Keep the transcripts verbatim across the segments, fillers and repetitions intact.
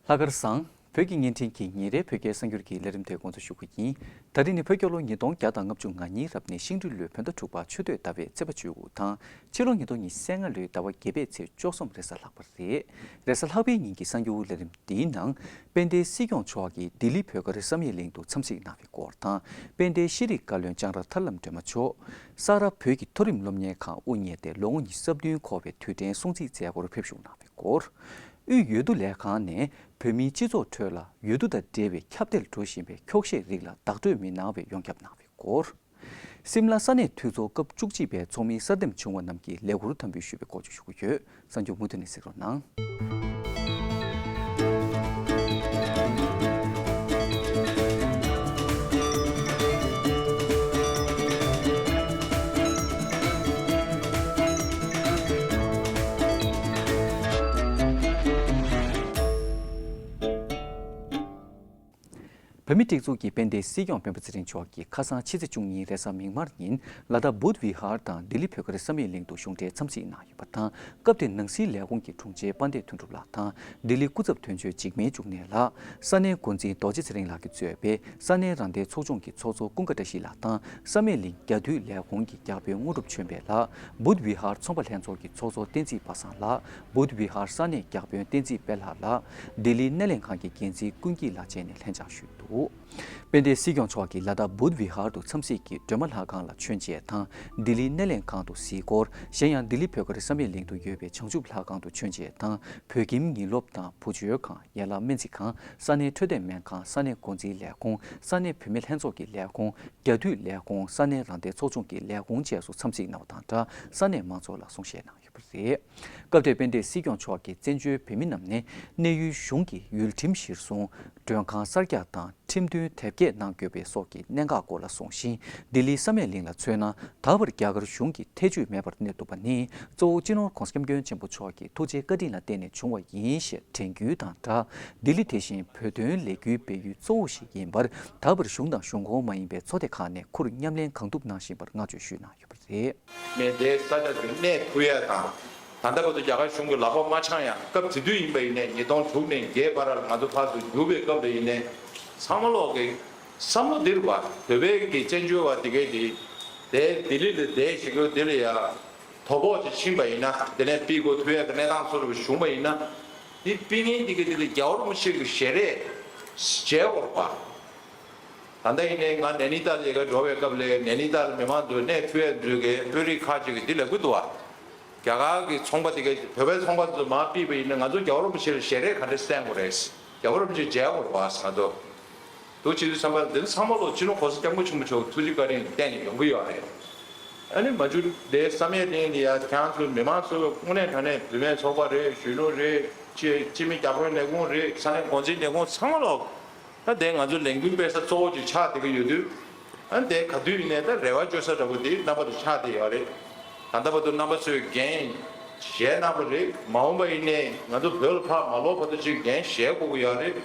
ལྷག་དཀར་བཟང་། བོད་ཀྱི་བརྙན་འཕྲིན་གྱི་ཉིན་རེའི་བོད་སྐད་གསར་འགྱུར་གྱི་ལས་རིམ་དེ་འགོ་འཛུགས་ཞུ་གི་ཡིན། ད་རིང་ནི་བོད་རྒྱལ་ལོ་ཉིས་སྟོང་བརྒྱ་དང་ལྔ་བཅུ་ང་གཉིས་རབ་གནས་ཤིང་སྦྲུལ་ལོའི་བོད་ཟླ་དྲུག་པ་ཆུ་སྟོད་ཟླ་བའི་ཚེས་པ་བཅུ་དགུ་དང་། ཕྱི་ལོ་ཉིས་སྟོང་ཉི་ཤུ་རྩ་ལྔ་ལོའི་ཟླ་བ་བརྒྱད་པའི་ཚེས་བཅུ་གསུམ་རེས་གཟའ་ལྷག་པ་རེད། རེས་གཟའ་ལྷག་པའི་ཉིན་གྱི་གསར་འགྱུར་ལས་རིམ་འདིའི་ནང་། དཔལ་ལྡན་སྲིད་སྐྱོང་མཆོག་གིས་ལྡི་ལི་བོད་སྒར་བསམ་ཡས་གླིང་དུ་འཚམས་གཟིགས་གནང་བའི་སྐོར་དང་། དཔལ་ལྡན་ཤེས་རིག་བཀའ་བློན་ལྕང་ར་ཐར་ལམ་སྒྲོལ་མ་མཆོག་ས་རཱ་བོད་ཀྱི་མཐོ་རིམ་སློབ་གཉེར་ཁང་དབུ་བརྙེས་ཏེ་ལོ་ངོ་ཉི་ཤུ་རྩ་བདུན་འཁོར་བའི་དུས་དྲན་སྲུང་བརྩིའི་མཛད་སྒོར་ཕེབས་བཞུགས་གནང་བའི་སྐོར། དབུས་འོས་བསྡུ་ལས་ཁང་ནས་བོད་མིའི་སྤྱི་ཚོགས་ཁྲོད་ལ་འོས་བསྡུ་དང་འབྲེལ་བའི་ཁྱབ་གདལ་འགྲོ་བཞིན་པའི་འཁྱོག་བཤད་རིགས་ལ་བདག་སྤྲོད་མི་གནང་བའི་ཡོངས་ཁྱབ་གནང་བའི་སྐོར། སིམ་ལ་ས་གནས་འཐུས་ཚོགས་སྐབས་བཅུ་གཅིག་པའི་ཚོགས་མིའི་གསར་འདེམས་བྱུང་བ་རྣམས་ཀྱི་ལས་འཁུར་དམ་འབུལ་ཞུས་པའི་སྐོར་བཅས་ཞུ་རྒྱུ་ཡོད། གསར་འགྱུར་མུ་མཐུད་ནས་གཟིགས་རོགས་གནང་། བོད་མིའི་སྒྲིག་འཛུགས་ཀྱི་དཔལ་ལྡན་སྲིད་སྐྱོང་སྤེན་པ་ཚེ་རིང་མཆོག་གིས་ཁ་སང་ཕྱི་ཚེས་བཅུ་གཉིས་རེས་གཟའ་མིག་དམར་ཉིན་ལ་དྭགས་བུདྡྷ་བི་ཧར་དང་ལྡི་ལི་བོད་སྒར་བསམ་ཡས་གླིང་དུ་གཞུང་འབྲེལ་འཚམས་གཟིགས་གནང་ཡོད་པ་དང་། སྐབས་དེར་ནང་སྲིད་ལས་ཁུངས་ཀྱི་དྲུང་ཆེ་དཔལ་ལྡན་དོན་གྲུབ་ལགས་དང་ལྡི་ལི་སྐུ་ཚབ་དོན་གཅོད་འཇིགས་མེད་འབྱུང་གནས་ལགས། ས་གནས་འགོ་འཛིན་རྡོ་རྗེ་ཚེ་རིང་ལགས་ཀྱིས་གཙོས་པའི་ས་གནས་རང་བདེན་ཚོགས་ཆུང་གི་ཚོགས་གཙོ་ཀུན་དགའ་བཀྲ་ཤིས་ལགས་དང་། བསམ་ཡས་གླིང་རྒྱ་འཐུས་ལས་ཁུངས་ཀྱི་བརྒྱ་དཔོན་དངོས་གྲུབ་ཆོས་འཕེལ་ལགས། བུདྡྷ་བི་ཧར་ཚོང་པ་ལྷན་ཚོགས་ཀྱི་ཚོགས་གཙོ་བསྟན་འཛིན་པ་སངས་ལགས། བུདྡྷ་བི་ཧར་ས་གནས་བརྒྱ་དཔོན་བསྟན་འཛིན་དཔལ་ལྷ་ལགས། ལྡི་ལི་སྣེ་ལེན་ཁང་གི་འགན་འཛིན་ཀུན་སྐྱིད་ལགས་བཅས་ནས་ལྷན་བཅར་ཞུས་འདུག་དཔལ་ལྡན་སྲིད་སྐྱོང་མཆོག་གིས་ལ་དྭགས་བུདྡྷ་བི་ཧར་དུ་འཚམས་གཟིགས་ཀྱིས་སྒྲོལ་མ་ལྷ་ཁང་ལ་མཆོད་མཇལ་དང་། ལྡི་ལི་སྣེ་ལེན་ཁང་དུ་གཟིགས་སྐོར། གཞན་ཡང་ལྡི་ལི་བོད་སྒར་བསམ་ཡས་གླིང་དུ་ཡོད་པའི་བྱང་ཆུབ་ལྷ་ཁང་དུ་མཆོད་མཇལ་དང་། བོད་ཁྱིམ་ཉིན་སློབ་དང་བུ་བཅོལ་ཁང་། ཡན་ལག་སྨན་རྩིས་ཁང་། ས་གནས་འཕྲོད་བསྟེན་སྨན་ཁང་། ས་གནས་འགོ་འཛིན་ལས་ཁུངས། ས་གནས་བུད་མེད་ལྷན་ཚོགས་ཀྱི་ལས་ཁུངས། རྒྱ་འཐུས་ལས་ཁུངས། ས་གནས་རང་བདེན་ཚོགས་ཆུང་གི་ལས་ཁུངས་བཅས་སུ་འཚམས་གཟིགས་གནང་བ་དང་སྦྲགས། ས་གནས་མང་ཚོགས་ལ་གསུང་བཤད་གནང་ཡོད་པ་རེད། སྐབས་དེར་དཔལ་ལྡན་སྲིད་སྐྱོང་མཆོག་གིས་བཙན་བྱོལ་བོད་མི་རྣམས་ནས་གནས་ཡུལ་གཞུང་གི་ཡུལ་ཁྲིམས་གཞིར་བཟུང་མགྲོན་ཁང་གསར་རྒྱག་དང་ཁྲིམས་མཐུན་དེབ་སྐྱེལ་གནང་དགོས་པའི་སོགས་ཀྱི་གནད་འགག་སྐོར་ལ་གསུངས་ཤིང་། ལྡི་ལིའི་བསམ་ཡས་གླིང་ལ་མཚོན་ན། ད་བར་རྒྱ་གར་གཞུང་གིས་ཐེ་བྱུས་མེད་པར་གནས་ཐུབ་པ་ནི་གཙོ་བོ་སྤྱི་ནོར་༸གོང་ས་༸སྐྱབས་མགོན་ཆེན་པོ་མཆོག་གི་ཐུགས་རྗེ་བཀའ་དྲིན་ལ་བརྟེན་ནས་བྱུང་བ་ཡིན་ཞེས་དྲན་སྐུལ་དང་སྦྲགས། ལྡི་ལི་དེ་བཞིན་བོད་དོན་ལས་འགུལ་སྤེལ་ཡུལ་གཙོ་བོ་ཞིག་ཡིན་པར། ད་བར་གཞུང་དང་གཞུང་ཁོངས་མ་ཡིན་པའི་ཚོགས་སྡེ་ཁག་ནས་ཁུར་མཉམ་ལེན་གང་ཐུབ་གནང་བཞིན་པར་བསྔགས་བརྗོད་ཞུས་གནང་ཡོད་པ་རེད། མེད་དེ་ས་ཆ་དེར་གནས་ཐུབ་ཡས་དང་། ད་ལྟ་བར་དུ་རྒྱ་གར་གཞུང་གི་ལག་པ་མ་འཆང་ཡང་སྐབས་དེ་དུས་ཡིན་པ་ཡིན་ནའི་ཉིས་སྟོང་དྲུག་ནས་བརྒྱད་བར་ལ་ང་ཚོ་ཕར་ཚུར་རྒྱུག་པའི་སྐབས་ལ་ཡིན་ནའི་ཚང་མ་ལོག་གི་བསམ་བློ་འདིར་བ་བོད་པའི་གི་བཙན་བྱོལ་བ་དེ་གས་དེ་དེ་ལྡི་ལི་ལ་བསྡད་ཞིག་གི་དེ་ལ་ཡ་དོ་ཕོག་ཅིག་ཕྱིན་པ་ཡིན་ན་དེ་ནས་ཕུད་དགོས་ཐུབ་ཡས་ཀྱི་གནས་སྟངས་ཚོ་རུ་བྱུང་པ་ཡིན་ན་དེ་ཕུད་མཁན་དེ་གས་དེ་ལ་རྒྱལ་བ་རིན་པོ་ཆེ་གི་ཞལ་རས་མཇལ་དགོས་རེད་བ། ད་ལྟ་ཡིན་ནའི་ང་ནེ་ནི་ཏཱལ་ལ་ཡ་ག་འགྲོ་བའི་སྐབས་ལ་ནེ་ནི་ཏཱལ་མི་མང་ཚོས་གནས་ཐུབ་ཡས་ཚོས་ཀྱི་དཔོན་རིགས་ཁག་ཅིག་གིས་འདི་ལབ་ཀྱི་འདུག་བ། རྒྱ་གར་གྱི་ཚོང་པ་དེ་གས་བོད་པའི་ཚོང་པ་ཚོ་མར་ཕུད་པ་ཡིན་ན་ང་ཚོ་རྒྱལ་བ་རིན་པོ་ཆེ་ལ་ཞལ་རས་ག་འདྲ་བསྟན་དགོས་རེད། རྒྱལ་བ་རིན་པོ་ཆེ་མཇལ་དགོས་རེད་བ་ཟེར་ང་ཚོ། འདུག་བྱེད་དུས་ཙམ་པ་འདི་ཚང་མ་ལོ་སྤྱི་ནོར་༸གོང་ས་༸སྐྱབས་མགོན་ཆེན་པོ་མཆོག་ཐུགས་རྗེ་བཀའ་དྲིན་བརྟེན་ནས་ཡོང་གི་ཡོད་རེད། ཨ་ནི་མ་འཇུ་དེ་བསམ་ཡས་གླིང་ལ་ཡ་ཁྱེད་ཚོ་མི་མང་ཚོ་དངོས་གནས་དྲང་གནས་བུད་མེད་ཚོགས་པ་རེད། གཞོན་ནུ་རེད། སྤྱི་སྤྱི་མི་བརྒྱ་དཔོན་ལས་ཁུངས་རེད། ས་གནས་འགོ་འཛིན་ལས་ཁུངས་ཚང་མ་ལོ། ད་དེ་ང་ཚོ་ལས་འགུལ་སྤེལ་ས་གཙོ་བོ་ཅིག་ཆགས་བསྡད་ཀྱི་ཡོད་དུས། ཨ་ནི་དེ་ག་དུས་ཡིན་ནའི་ད་རེ་བ་བཅོལ་ས་འདྲ་པོ་དེ་རྣམ་པ་དེ་ཆགས་བསྡད་ཡོད་རེད། ད་ལྟ་བར་དུ་རྣམ་པ་ཚོས་འགན་བཞེས་གནང་བ་རེད། མ་འོངས་པ་ཡིན་ནའི་ང་ཚོ་བོད་ལ་ཕར་མ་ལོག་བར་དུ་ཅིག་འགན་བཞེས་དགོས་ཀྱི་ཡོད་རེད།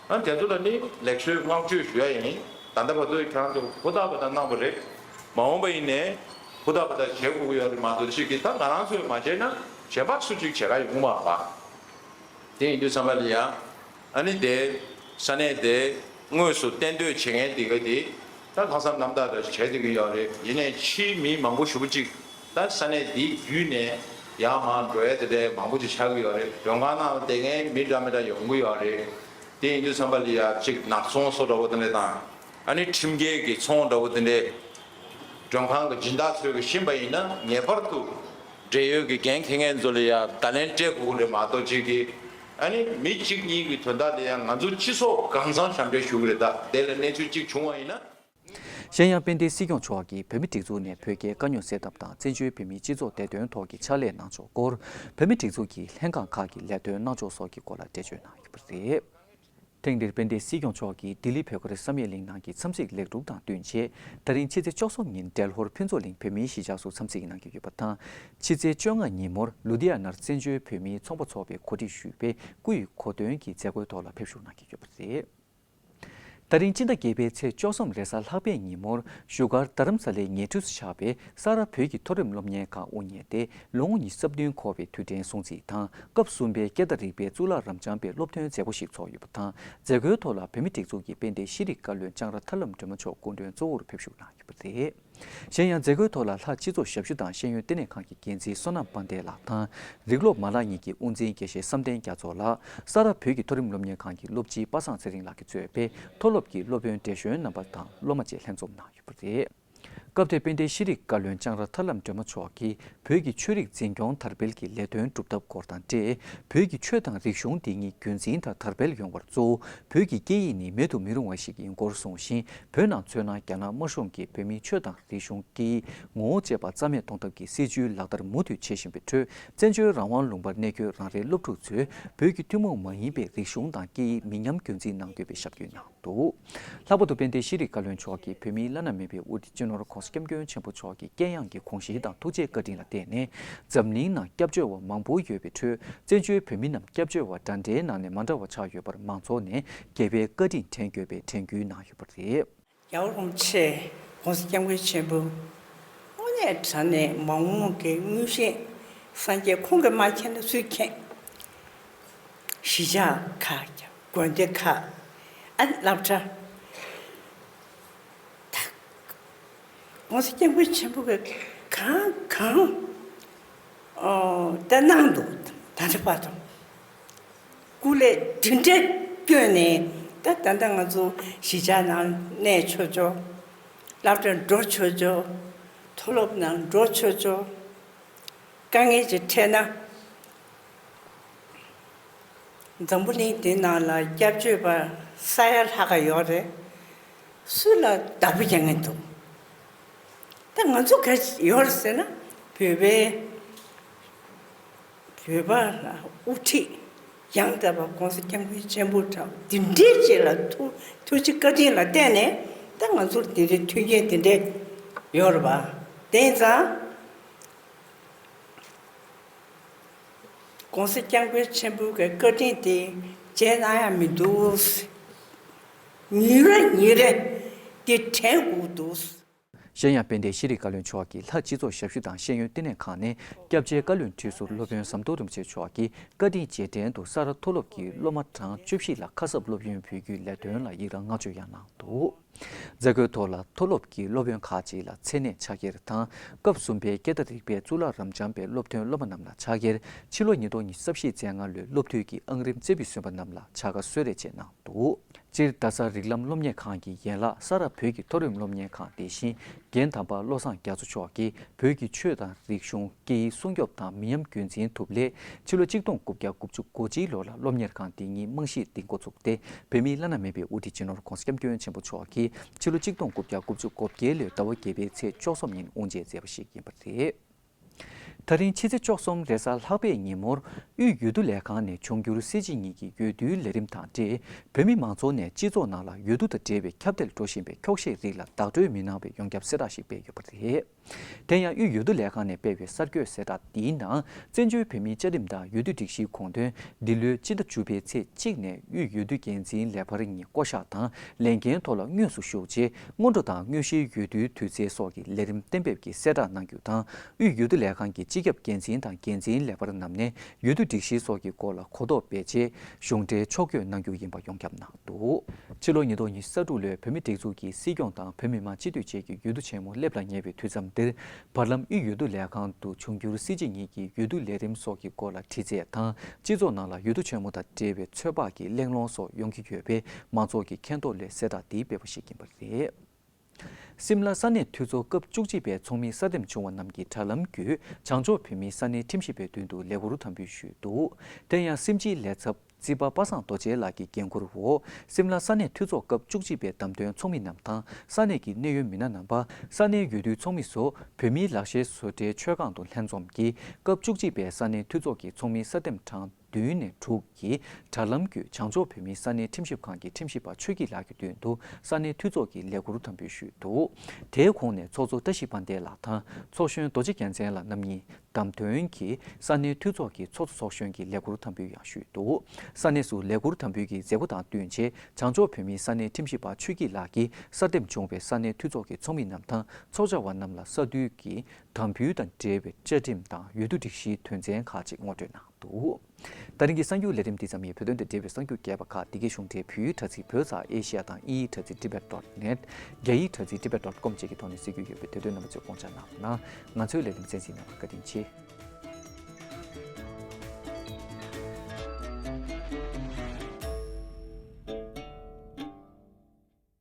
ཨ་ནི་དེ་ཚོ་ལ་ནི་ལེགས་གསོལ་བསྔགས་བརྗོད་ཞུ་ཡ་ཡིན། ད་ལྟ་བར་དུ་ཁྱེད་རང་ཚོ་ཧུར་ཐག་པ་དང་གནང་བ་རེད། མ་འོངས་པ་ཡིན་ནའི་ཧུར་ཐག་པ་དང་བྱེད་དགོས་ཀྱི་ཡོད་རེད་མ་གཏོགས་ཅིག་གིས་ད་ང་རང་ཚོས་མ་བྱས་ན་གཞན་པ་སུ་གཅིག་བྱེད་ག་ཡོང་མ་རེད་པ། དེ་ཡིན་དུས་ཙམ་པ་ལ་ཡ། ཨ་ནི་དེ་ས་གནས་དེ་དངོས་སུ་གཏན་སྡོད་བྱེད་མཁན་དེ་ག་དེ་ད་ལྷག་བསམ་རྣམ་དག་དང་བྱས་བསྡད་ཀྱི་ཡོད་རེད། ཡིན་ནའི་ཕྱིའི་མི་མང་པོ་ཞེ་པོ་ཅིག་ད་ས་གནས་འདི་བརྒྱུད་ནས་ཡར་མར་འགྲོ་ཡ་དེ་འདྲའི་མང་པོ་ཅིག་ཆགས་ཀྱི་ཡོད་རེད། མགྲོན་ཁང་ནང་བསྡད་མཁན་མི་འདྲ་མི་འདྲ་ཡོང་གི་ཡོད་རེད། དེ་ཡིན་དུས་ཙམ་པ་ལ་ཡ་ཅིག་ནག་ཚོང་བཟོ་འདྲ་པོ་དེ་འདྲ་དང་། ཨ་ནི་ཁྲིམས་འགལ་གྱི་ཚོང་འདྲ་པོ་དེ་འདྲས་མགྲོན་ཁང་གི་སྦྱིན་བདག་ཚོས་ཀྱི་ཤེས་པ་ཡིན་ན་ངེས་པར་དུ་འབྲེལ་ཡོད་ཀྱི་འགན་འཁྱེར་མཁན་ཚོ་ལ་ཡང་བརྡ་ལན་སྤྲད་དགོས་ཀྱི་རེད་མ་གཏོགས་ཅིག་གིས་ཨ་ནི་མི་གཅིག་གཉིས་ཀྱི་དོན་དག་ལ་ཡང་ང་ཚོ་སྤྱི་ཚོགས་གང་ཚང་ཞབས་འདྲེན་ཞུ་གི་རེད། ད་དེ་ལ་གནས་ཚུལ་གཅིག་བྱུང་བ་ཡིན་ན། གཞན་ཡང་དཔལ་ལྡན་སྲིད་སྐྱོང་མཆོག་གིས་བོད་མི་སྒྲིག་འཛུགས་ནས་བོད་རྒྱའི་དཀའ་རྙོག་སེལ་ཐབས་དང་བཙན་བྱོལ་བོད་མིའི་སྤྱི་ཚོགས་བདེ་དོན་ཐོག་གི་ཕྱག་ལས་གནང་ཕྱོགས་སྐོར་བོད་མི་སྒྲིག་འཛུགས་ཀྱི་ལྷན་ཁང་ཁག་གི་ལས་དོན་གནང་ཕྱོགས་སོགས་ཀྱི་སྐོར་ལ་འགྲེལ་བརྗོད་གནང་ཡོད་པ་རེད། ཐེངས་འདིར་དཔལ་ལྡན་སྲིད་སྐྱོང་མཆོག་གིས་ལྡི་ལི་བོད་སྒར་བསམ་ཡས་གླིང་ནང་གི་འཚམས་གཟིགས་ལེགས་གྲུབ་དང་བསྟུན་ཆེད། ད་རིང་ཕྱི་ཚེས་བཅུ་གསུམ་ཉིན་འབྲས་ལྷོར་ཕུན་ཚོགས་གླིང་བོད་མིའི་གཞིས་ཆགས་སུ་འཚམས་གཟིགས་གནང་གི་ཡོད་པ་དང་། ཕྱི་ཚེས་བཅོ་ལྔ་ཉིན་མོར་ལུ་དྷི་ཡ་ནར་བཙན་བྱོལ་བོད་མིའི་ཚོང་པ་ཚོགས་པས་གོ་སྒྲིག་ཞུས་པའི་སྐུ་ཡི་གོ་སྟོན་གྱི་མཛད་སྒོའི་ཐོག་ལ་ཕེབས་བཞུགས་གནང་གི་ཡོད་པ་རེད། ད་རིང་སྤྱི་ཟླ་བརྒྱད་པའི་ཚེས་བཅུ་གསུམ་རེས་གཟའ་ལྷག་པའི་ཉིན་མོར་བཞུགས་སྒར་རྡ་རམ་ས་ལའི་ཉེ་འཁྲིས་སུ་ཆགས་པའི་ས་རཱ་བོད་ཀྱི་མཐོ་རིམ་སློབ་གཉེར་ཁང་དབུ་བརྙེས་ཏེ་ལོ་ངོ་ཉི་ཤུ་རྩ་བདུན་འཁོར་བའི་དུས་དྲན་སྲུང་བརྩི་དང་སྐབས་གསུམ་པའི་སྐད་བརྡ་རིག་པའི་གཙུག་ལག་རབ་འབྱམས་པའི་སློབ་ཐོན་མཛད་སྒོ་ཞིག་ཚོགས་ཡོད་པ་དང་། མཛད་སྒོའི་ཐོག་ལ་བོད་མིའི་སྒྲིག་འཛུགས་ཀྱི་དཔལ་ལྡན་ཤེས་རིག་བཀའ་བློན་ལྕང་ར་ཐར་ལམ་སྒྲོལ་མ་མཆོག་སྐུ་མགྲོན་གཙོ་བོར་ཕེབས་བཞུགས་གནང་ཡོད་པ་རེད། གཞན་ཡང་མཛད་སྒོའི་ཐོག་ལ་ལྷ་སྤྱི་ཚོགས་ཞབས་ཞུ་དང་ཤེས་ཡོན་ལྟེ་གནས་ཁང་གི་འགན་འཛིན་བསོད་ནམས་དཔལ་ལྡན་ལགས་དང་། རིགས་སློབ་མ་ལག་གཉིས་ཀྱི་དབུ་འཛིན་དགེ་བཤེས་བསམ་གཏན་རྒྱ་མཚོ་ལགས། ས་རཱ་བོད་ཀྱི་མཐོ་རིམ་སློབ་གཉེར་ཁང་གི་སློབ་སྤྱི་པ་སངས་ཚེ་རིང་ལགས་ཀྱིས་གཙོས་པའི་མཐོ་སློབ་ཀྱི་སློབ་དཔོན་བགྲེས་གཞོན་རྣམ་པ་དང་སློབ་མ་བཅས་ལྷན་འཛོམས་གནང་ཡོད་པ་རེད། སྐབས་དེར་དཔལ་ལྡན་ཤེས་རིག་བཀའ་བློན་ལྕང་ར་ཐར་ལམ་སྒྲོལ་མ་མཆོག་གིས་བོད་ཀྱི་ཆོས་རིག་འཛིན་སྐྱོང་དར་སྤེལ་གྱི་ལས་དོན་སྒྲུབ་ཐབས་སྐོར་དང་འབྲེལ། བོད་ཀྱི་ཆོས་དང་རིག་གཞུང་འདི་ཉིད་རྒྱུན་འཛིན་དང་དར་སྤེལ་ཡོང་བར་གཙོ་བོ་བོད་ཀྱི་སྐད་ཡིག་ནི་མེད་དུ་མི་རུང་བ་ཞིག་ཡིན་སྐོར་གསུངས་ཤིང་། བོད་ནང་མཚོན་ན་རྒྱ་ནག་དམར་གཞུང་གིས་བོད་མིའི་ཆོས་དང་རིག་གཞུང་སྐད་ཡིག་ངོ་བོ་བཅས་པ་རྩ་མེད་གཏོང་ཐབས་ཀྱི་སྲིད་བྱུས་ལག་བསྟར་མུ་མཐུད་བྱེད་བཞིན་པའི་ཁྲོད། བཙན་བྱོལ་རང་དབང་ལུང་པར་གནས་འཁོད་རང་རེའི་སློབ་ཕྲུག་ཚོས་བོད་ཀྱི་ཐུན་མོང་མ་ཡིན་པའི་རིག་གཞུང་དང་སྐད་ཡིག་མི་ཉམས་རྒྱུན་འཛིན་གནང་དགོས་པའི་ཞབས་སྐྱོན་གནང་འདུག། ལྷག་པར་དུ་དཔལ་ལྡན་ཤེས་རིག་བཀའ་བློན་མཆོག་གིས་བོད་མིའི་བླ་ན་མེད་པའི་དབུ་ཁྲིད་སྤྱི་ནོར་༸གོང་ས་༸སྐྱབས་མགོན་ཆེན་པོ་མཆོག་གི་དཀྱེལ་ཡངས་ཀྱི་དགོངས་གཞི་དང་ཐུགས་རྗེའི་བཀའ་དྲིན་ལ་བརྟེན་ནས། འཛམ་གླིང་ནང་སྐྱབས་བཅོལ་བ་མང་པོ་ཡོད་པའི་ཁྲོད། བཙན་བྱོལ་བོད་མི་རྣམས་སྐྱབས་བཅོལ་བ་འདྲ་འདྲའི་ནང་ནས་མ་འདྲ་བ་ཆགས་ཡོད་པར་མང་ཚོགས་ནས་དགྱེས་པའི་བཀའ་དྲིན་དྲན་དགོས་པའི་དྲན་སྐུལ་གནང་ཡོད་པ་རེད། རྒྱལ་བ་རིན་པོ་ཆེ། ༸གོང་ས་༸སྐྱབས་མགོན་ཆེན་པོ། དངོས་གནས་དྲང་གནས་མ་འོངས་ཀྱི་མངོན་ཤེས་སངས་རྒྱས་ཁོང་གིས་མ་མཁྱེན་ན་སུས་མཁྱེན། གཞིས་ཆགས་ཁག་དགོན་སྡེ་ཁག་ཨ་ནི་སློབ་གྲྭ། ད་༸གོང་ས་༸སྐྱབས་མགོན་ཆེན་པོ་གིས་གང་གང་ཨོ་ད་གནང་འདུག་ད་ལྟ་བར་དུ། སྐུ་ལས་དེ་འདྲས་བསྐྱོན་ནས་ད་ད་ལྟ་ང་ཚོ་གཞིས་ཆགས་ནང་གནས་ཆོག་ཆོག་སློབ་གྲྭར་འགྲོ་ཆོག་ཆོག་མཐོ་སློབ་ནང་འགྲོ་ཆོག་ཆོག་དཀའ་ངལ་ཅིག་འཕྲད་ན། འཛམ་བུ་གླིང་འདི་ནང་ལ་སྐྱབས་བཅོལ་བ་ས་ཡ་ལྷག་ག་ཡོད་རེད། སུ་ལ་བདག་པོ་རྒྱག་མཁན་འདུག་ད་ང་ཚོ་ག་ཡོད་རེད་ཟེར་ན་བོད་པའི་བོད་པ་ལ་དབུ་ཁྲིད་ཡང་དག་པ་༸གོང་ས་༸སྐྱབས་མགོན་ཆེན་པོ་དང་འདི་འདྲའི་ཅིག་ལ་ཐུགས་ཐུགས་རྗེ་བཀའ་དྲིན་ལ་བརྟེན་ནས་ད་ང་ཚོར་འདི་འདྲའི་མཐུན་རྐྱེན་འདི་འདྲའི་ཡོད་རེད་པ། དེ་ཙང་༸གོང་ས་༸སྐྱབས་མགོན་ཆེན་པོ་གི་བཀའ་དྲིན་དེ་བརྗེད་གནང་ཡ་མི་འདུག་ཉིན་རེ་ཉིན་རེ་དེ་དྲན་དགོས་འདུག་གཞན་ཡང་དཔལ་ལྡན་ཤེས་རིག་བཀའ་བློན་མཆོག་གིས་ལྷ་སྤྱི་ཚོགས་ཞབས་ཞུ་དང་ཤེས་ཡོན་ལྟེ་གནས་ཁང་ནས་སྐྱབས་རྗེ་བཀའ་བློན་ཁྲི་ཟུར་སློབ་དཔོན་ཟམ་གདོང་རིན་པོ་ཆེ་མཆོག་གི་བཀའ་དྲིན་རྗེས་དྲན་དུ་ས་རཱ་མཐོ་སློབ་ཀྱི་སློབ་མ་གྲངས་བཅུ་བཞི་ལ་ཁ་གསབ་སློབ་ཡོན་འབུལ་རྒྱུའི་ལས་དོན་ལ་ཡིག་རང་བསྔགས་བརྗོད་ཡང་གནང་འདུག་མཛད་སྒོའི་ཐོག་ལ་མཐོ་སློབ་ཀྱི་སློབ་དཔོན་ཁག་ཅིག་ལ་མཚན་གནས་ཕྱག་འཁྱེར་དང་། སྐབས་གསུམ་པའི་སྐད་བརྡ་རིག་པའི་གཙུག་ལག་རབ་འབྱམས་པའི་སློབ་ཐོན་སློབ་མ་རྣམས་ལ་ཕྱག་འཁྱེར། ཕྱི་ལོ་ཉིས་སྟོང་ཉི་ཤུ་རྩ་བཞིའི་རྩེད་རྔ་ལོའི་སློབ་དུས་ཀྱི་ཨང་རིམ་རྩེ་ཕུད་སོན་པ་རྣམས་ལ་བྱ་དགའ་གསོལ་རས་བཅས་གནང་འདུག་སྤྱིར་རྡ་ས་རིགས་ལམ་སློབ་གཉེར་ཁང་གི་ཡན་ལག་ས་རཱ་བོད་ཀྱི་མཐོ་རིམ་སློབ་གཉེར་ཁང་དེ་བཞིན་རྒན་དམ་པ་བློ་བཟང་རྒྱ་མཚོ་མཆོག་གིས་བོད་ཀྱི་ཆོས་དང་རིག་གཞུང་སྐད་ཡིག་སྲུང་སྐྱོབ་དང་མི་ཉམས་རྒྱུན་འཛིན་ཐུབ་སླད། ཕྱི་ལོ་གཅིག་སྟོང་དགུ་བརྒྱ་དགུ་བཅུ་གོ་གཅིག་ལོ་ལ་སློབ་གཉེར་ཁང་འདི་ཉིད་རྨང་གཞི་འདིང་འགོ་བཙུགས་ཏེ། བོད་མིའི་བླ་ན་མེད་པའི་དབུ་ཁྲིད་སྤྱི་ནོར་༸གོང་ས་༸སྐྱབས་མགོན་ཆེན་པོ་མཆོག་གིས་ཕྱི་ལོ་གཅིག་སྟོང་དགུ་བརྒྱ་དགུ་བཅུ་གོ་བརྒྱད་ལོའི་ཟླ་བ་བརྒྱད་པའི་ཚེས་བཅུ་གསུམ་ཉིན་དབུ་འབྱེད་མཛད་པ་ཞིག་ཡིན་པ་རེད། ད་རིང་ཕྱི་ཚེས་བཅུ་གསུམ་རེས་གཟའ་ལྷག་པའི་ཉིན་མོར་དབུས་འོས་བསྡུ་ལས་ཁང་ནས་འབྱུང་འགྱུར་སྲིད་སྤྱི་གཉིས་ཀྱི་འོས་བསྡུའི་ལས་རིམ་དང་འབྲེལ། བོད་མི་མང་ཚོགས་ནས་སྤྱི་ཚོགས་ནང་ལ་འོས་བསྡུ་དང་འབྲེལ་བའི་ཁྱབ་གདལ་འགྲོ་བཞིན་པའི་འཁྱོག་བཤད་རིགས་ལ་བདག་སྤྲོད་མི་གནང་བའི་ཡོངས་ཁྱབ་གསལ་བསྒྲགས་ཤིག་སྤེལ་ཡོད་པ་རེད། དེ་ཡང་དབུས་འོས་བསྡུ་ལས་ཁང་ནས་སྤེལ་བའི་གསར་འགོད་གསལ་བསྒྲགས་འདིའི་ནང་། བཙན་བྱོལ་བོད་མིའི་བཅའ་ཁྲིམས་དང་འོས་བསྡུ་སྒྲིག་གཞིའི་དགོངས་དོན། འདི་ལོའི་སྤྱི་ཟླ་བཅུ་པའི་ཚེས་གཅིག་ནས་དབུས་འོས་བསྡུ་འགན་འཛིན་ལས་འཕར་གཉིས་བསྐོ་གཞག་དང་ལས་འགན་ཐོག་ལ་དངོས་སུ་ཞུགས་རྗེས། སྔོན་འགྲོ་དང་དངོས་གཞིའི་འོས་བསྡུའི་དུས་ཚེས་སོགས་ཀྱི་ལས་རིམ་གཏན་འབེབས་ཀྱི་གསལ་བསྒྲགས་གནང་རྒྱུ་དང་། དབུས་འོས་བསྡུ་ལས་ཁང་གི་སྤྱི་ཁྱབ་འགན་འཛིན་དང་འགན་འཛིན་ལས་འཕར་རྣམས་ནས་འོས་བསྡུ་སྒྲིག་གཞི་སོགས་ཀྱི་སྐོར་ལ་གོ་རྟོགས་སྤེལ་རྗེས། གཞུང་འབྲེལ་ཕྱོགས་བསྐྱོད་གནང་རྒྱུ་ཡིན་པ་ཡོངས་ཁྱབ་གནང་འདུག་ཕྱི་ལོ་ཉིས་སྟོང་ཉི་ཤུ་རྩ་དྲུག་ལོའི་བོད་མིའི་སྒྲིག་འཛུགས་ཀྱི་སྲིད་སྐྱོང་དང་བོད་མི་མང་སྤྱི་འཐུས་བཅས་ཀྱི་འོས་བསྡུ་ཆེན་མོ་སླེབས་ལ་ཉེ་བའི་དུས་མཚམས་འདིར། བར་ལམ་དབུས་འོས་བསྡུ་ལས་ཁང་དུ་འབྱུང་འགྱུར་སྲིད་སྤྱི་གཉིས་ཀྱི་འོས་བསྡུ་ལས་རིམ་སོགས་ཀྱི་སྐོར་ལ་དྲི་རྩད་དང་། སྤྱི་ཚོགས་ནང་ལ་འོས་བསྡུ་ཆེན་མོ་དང་འབྲེལ་བའི་ཚོད་དཔག་གི་གླེང་སློང་སོགས་ཡོང་གི་ཡོད་པས། མང་ཚོགས་ཀྱི་མཁྱེན་རྟོགས་ལས་གསལ་བསྒྲགས་འདི་སྤེལ་བ་ཞིག་ཡིན་པ་རེད། སིམ་ལ་ས་གནས་འཐུས་ཚོགས་སྐབས་བཅུ་གཅིག་པའི་ཚོགས་མི་སྲ་འདེམས་བྱུང་བ་རྣམས་ཀྱིས་དྲ་ལམ་བརྒྱུད་བྱང་ཕྱོགས་བོད་མིའི་ས་གནས་ཁྲིམས་ཞིབ་པའི་མདུན་དུ་ལས་འཁུར་དམ་འབུལ་ཞུས་འདུག་དེ་ཡང་སིམ་སྤྱིལ་ལས་ཚབ་རྩིས་པ་པ་སངས་རྡོ་རྗེ་ལགས་ཀྱི་འགན་འཁུར་འོག་སིམ་ལ་ས་གནས་འཐུས་ཚོགས་སྐབས་བཅུ་གཅིག་པའི་བདམས་ཐོན་ཚོགས་མི་རྣམས་དང་ས་གནས་ཀྱི་གནད་ཡོད་མི་སྣ་རྣམ་པ། ས་གནས་འོས་བསྡུའི་ཚོགས་མི་སོགས་བོད་མིའི་ལག་ཤེས་བཟོ་གྲྭའི་མཆོད་ཁང་དུ་ལྷན་འཛོམས་ཀྱིས་སྐབས་བཅུ་གཅིག་པའི་ས་གནས་འཐུས་ཚོགས་ཀྱི་ཚོགས་མི་སྲ་འདེམས་གྲངས་ བདུན་ནས་དྲུག་གི་དྲ་ལམ་བརྒྱུད་བྱང་ཕྱོགས་བོད་མིའི་ས་གནས་ཁྲིམས་ཞིབ་ཁང་གི་ཁྲིམས་ཞིབ་པ་ཆོས་སྐྱིད་ལགས་ཀྱི་མདུན་དུ་ས་གནས་འཐུས་ཚོགས་ཀྱི་ལས་འཁུར་དམ་འབུལ་ཞུས་འདུག་དེའི་གོང་ནས་ཚོགས་གཙོ་བཀྲ་ཤིས་དཔལ་ལྡན་ལགས་དང་ཚོགས་གཞོན་རྡོ་རྗེ་རྒྱལ་མཚན་ལགས་རྣམ་གཉིས་བདམས་ཐོན་གྱིས་ས་གནས་འཐུས་ཚོགས་ཀྱི་ཚོགས་གཙོ་ཚོགས་གཞོན་གྱི་ལས་འཁུར་དམ་འབུལ་ཡང་ཞུས་འདུག་ས་གནས་སུ་ལས་འཁུར་དམ་འབུལ་གྱི་མཛད་སྒོ་དང་བསྟུན་ཆེད་བྱང་ཕྱོགས་བོད་མིའི་ས་གནས་ཁྲིམས་ཞིབ་པ་ཆོས་སྐྱིད་ལགས་ཀྱིས་གསར་འདེམས་བྱུང་བའི་ས་གནས་འཐུས་ཚོགས་ཀྱི་ཚོགས་མི་རྣམས་དང་ཚོགས་བཅར་བ་རྣམས་ལ་ས་འཐུས་ཀྱི་དམ་འབུལ་དང་འབྲེལ་བའི་བཅའ་ཁྲིམས་དང་འོས་བསྡུ་སྒྲིག་གཞིའི་དོན་ཚན་ཁག་ཅིག་ངོ་སྤྲོད་གནང་འདུག་ད་རིང་གི་གསར་འགྱུར་ལས་རིམ་འདི་ཙམ་ཡིན། བོད་དོན་དང་འབྲེལ་བའི་གསར་འགྱུར་རྒྱས་པ་ཁག་འདི་གའི་གཞུང་འབྲེལ་བོད་ཡིག་དྲ་ཚིགས་བོད་ཙ་ཨེ་ཤི་ཡ་དང་དབྱིན་ཡིག་དྲ་ཚིགས་tibet dot net། རྒྱ་ཡིག་དྲ་ཚིགས་tibet dot com་བཅས་ཀྱི་ཐོག་ནས་གཟིགས་རྒྱུ་ཡོད་པས་དེ་དོན་རྣམ་པ་ཚོས་དགོངས་འཇགས་གནང་རོགས་གནང་། ང་ཚོའི་ལས་རིམ་གསན་གཟིགས་གནང་བར་བཀའ་དྲིན་ཆེ།